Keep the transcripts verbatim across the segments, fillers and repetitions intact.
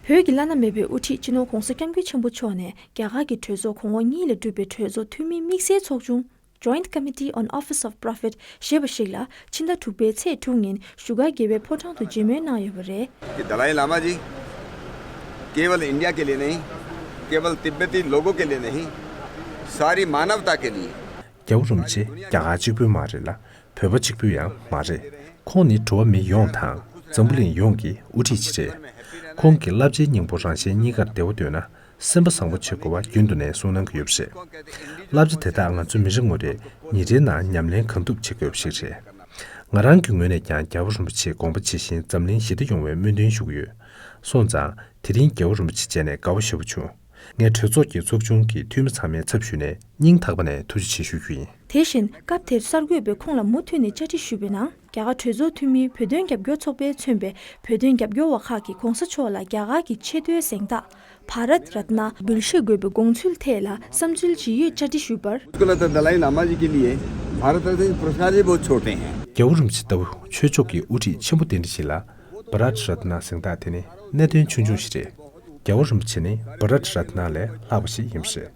བོད་ཀྱི་བླ་ན་མེད་པའི་དབུ་ཁྲིད་སྤྱི་ནོར་༧གོང་ས་༧སྐྱབས་མགོན་ཆེན་པོ་མཆོག་ནས་རྒྱ་གར་གྱི་གྲོས་ཚོགས་གོང་འོག་གཉིས་ལས་གྲུབ་པའི་གྲོས་ཚོགས་འཐུས་མིའི་དམིགས་བསལ་ཚོགས་ཆུང་Joint Committee on Office of Prophet ཞེས་པ་ཞིག་ལ་ཕྱི་ཟླ་དྲུག་པའི་ཚེས་དྲུག་ཉིན་བཞུགས་སྒར་རྒྱལ་བའི་ཕོ་བྲང་དུ་མཇལ་མོལ་གནང་ཡོད་པ་རེད། कि दलाई लामा जी केवल इंडिया के लिए नहीं, केवल तिब्बती लोगों के लिए नहीं, सारी मानवता के लिए। རྒྱལ་བ་རིན་པོ་ཆེ་རྒྱ་གར་གཅིག་པུ་མ་རེད་ལ། བོད་པ་གཅིག་པུ་ཡང་མ་རེད། ཁོང་ནི་འགྲོ་བ་མི་ཡོངས་དང་འཛམ་བུ་གླིང་ཡོངས་ཀྱི་དབུ་ཁྲིད་ཅིག་རེད། ཁོང་གིས་བསླབ་བྱའི་སྙིང་པོ་རང་གཞན་གཉིས་ཀར་བདེ་བོ་འདོད་ན། སེམས་པ་བཟང་པོ་བྱེད་དགོས་པ་རྒྱུན་དུ་ནས་གསུངས་གནང་གི་ཡོད་པ་རེད། བསླབ་བྱ་དེ་དག་ང་ཚོ་མི་རེ་ངོ་རེས་ཉིན་རེའི་ནང་ཉམས་ལེན་གང་ཐུབ་བྱེད་དགོས་པ་ཞིག་རེད། ང་རང་གི་ངོས་ནས་ཀྱང་རྒྱལ་བ་རིན་པོ་ཆེའི་དགོངས་པ་ཇི་བཞིན་འཛམ་གླིང་ཞི་བདེ་ཡོང་བའི་སྨོན་འདུན་ཞུ་གི་ཡོད། སོང་ཙང་དེ་རིང་རྒྱལ་བ་རིན་པོ་ཆེ་མཇལ་ནས་དགའ་བོ་ཞེ་པོ་བྱུང་། ངས་གྲོས་ཚོགས་ཀྱི་ཚོགས་ཆུང་གི་འཐུས་མི་ཚང་མའི་ཚབ་ཞུས་ནས་སྙིང་ཐག་པ་ནས་ཐུགས་རྗེ་ཆེ་ཞུ་རྒྱུ་ཡིན། དེ་བཞིན་སྐབས་དེར་གསར་འགོད་པས་ཁོང་ལ་མུ་མཐུད་ནས་བཅར་འདྲི་ཞུས་པའི་ནང་། རྒྱ་གར་གྲོས་ཚོགས་འཐུས་མིའི་བོད་དོན་རྒྱབ་སྐྱོར་ཚོགས་པས་མཚོན་པའི་བོད་དོན་རྒྱབ་སྐྱོར་བ་ཁག་གིས་གོང་ས་མཆོག་ལ་རྒྱ་གར་གྱི་ཆེས་མཐོའི་གཟེངས་རྟགས་Bharat Ratna འབུལ་བཞེས་དགོས་པའི་དགོངས་ཚུལ་ཐད་ལ་བསམ་ཚུལ་ཇི་ཡོད་བཅར་འདྲི་ཞུས་པར། बिल्कुल, तो दलाई लामा जी के लिए भारत रत्न पुरस्कार ही बहुत छोटे हैं। རྒྱལ་བ་རིན་པོ་ཆེ་ལྟ་བུ་ཆོས་ཕྱོགས་ཀྱི་དབུ་ཁྲིད་ཆེན་པོ་དེ་འདྲ་ཞིག་ལ་Bharat Ratna གཟེངས་རྟགས་དེ་ནི་གནད་དོན་ཆུང་ཆུང་ཞིག་རེད། རྒྱལ་བ་རིན་པོ་ཆེ་ནི་Bharat Ratna ལས་ལྷག་པ་ཞིག་ཡིན་པ་རེད།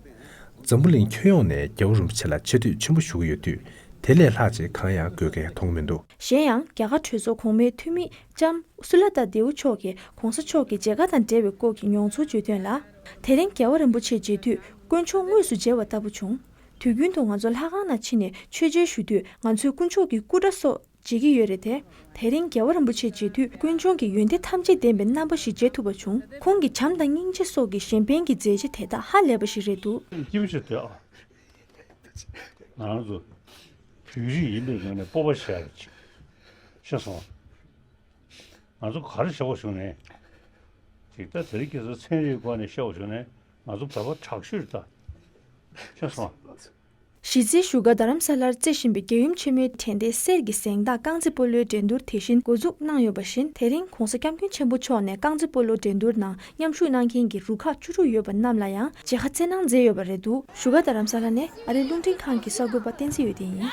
འཛམ་བུ་གླིང་ཁྱོན་ཡོངས་ནས་རྒྱལ་བ་རིན་པོ་ཆེ་ལ་ཆེ་བསྟོད་ཆེན་པོ་ཞུ་གི་ཡོད་དུས། དེ་ལས་ལྷག་ཅིག་གང་ཡང་དགོས་གལ་མཐོང་མི་འདུག་གཞན་ཡང་རྒྱ་གར་གྲོས་ཚོགས་གོང་མའི་འཐུས་མི་ལྕམ་སུ་ལ་ཏཱ་དེའུ་མཆོག་གིས་གོང་ས་མཆོག་གི་མཇལ་ཁ་དང་འབྲེལ་བའི་སྐོར་གྱི་མྱོང་ཚོར་བརྗོད་དོན་ལ། དེ་རིང་རྒྱལ་བ་རིན་པོ་ཆེ་མཇལ་དུས་དཀོན་མཆོག་དངོས་སུ་མཇལ་བ་ལྟ་བུ་བྱུང་། དུས་རྒྱུན་དུ་ང་ཚོ་ལྷ་ཁང་ནང་ཕྱིན་ནས་མཆོད་མཇལ་ཞུ་དུས་ང་ཚོས་དཀོན་མཆོག་གི་སྐུ་འདྲ་སོགས་མཇལ་གྱི་ཡོད་རེད་དེ། དེ་རིང་རྒྱལ་བ་རིན་པོ་ཆེ་མཇལ་དུས་དཀོན་མཆོག་གི་ཡོན་ཏན་ཐམས་ཅད་ལྡན་པའི་རྣམ་པ་ཞིག་མཇལ་ཐུབ་པ་བྱུང་། ཁོང་གི་བྱམས་དང་སྙིང་རྗེ་སོགས་ཀྱི་གཞན་ཕན་གྱི་མཛད་རྗེས་དེ་དག་ཧ་ལས་པ་ཞིག་རེད་འདུག་སྐྱིད་པོ་ཞིག་སྡོད་ཨ། ང་རང་ཚོ་བོད་རིགས་ཡིན་པའི་ངོས་ནས་སྤོབས་པ་བྱས་པ་ཅིག་ཤེས་སོང་། ང་ཚོ་ག་རེ་བྱ་བ་བྱུང་ནས་ཅིག་ད་དེ་རིང་ཁ་སང་ཚན་རིག་སྒོ་ནས་བཤད་པ་བྱུང་ནས་ང་ཚོ་བོད་པ་དྲག་ཤོས་རེད་ད། ཤེས་སོང་། གཞི་རྩའི་བཞུགས་སྒར་རྡ་རམ་ས་ལར་བརྩེགས་བཞིན་པའི་རྒྱལ་ཡུམ་ཆེན་མོའི་དྲན་རྟེན་གསེར་གྱི་གཟེངས་རྟགས་རྐང་རྩེད་སྤོ་ལོའི་འགྲན་བསྡུར་དེ་བཞིན་འགོ་འཛུགས་གནང་ཡོད་པ་བཞིན། དེ་རིང་༧གོང་ས་༧སྐྱབས་མགོན་ཆེན་པོ་མཆོག་ནས་རྐང་རྩེད་སྤོ་ལོ་འགྲན་བསྡུར་ནང་མཉམ་ཞུགས་གནང་མཁན་གྱི་རུ་ཁག་བཅུ་དྲུག་ཡོད་པ་རྣམས་ལ་ཡང་མཇལ་ཁ་སྩལ་གནང་མཛད་ཡོད་པ་རེད་འདུག་བཞུགས་སྒར་རྡ་རམ་ས་ལ་ནས་ཨ་རིའི་རླུང་འཕྲིན་ཁང་གི་གསར་འགོད་པ་བསྟན་འཛིན་འོད་ལྡན་ཡིན།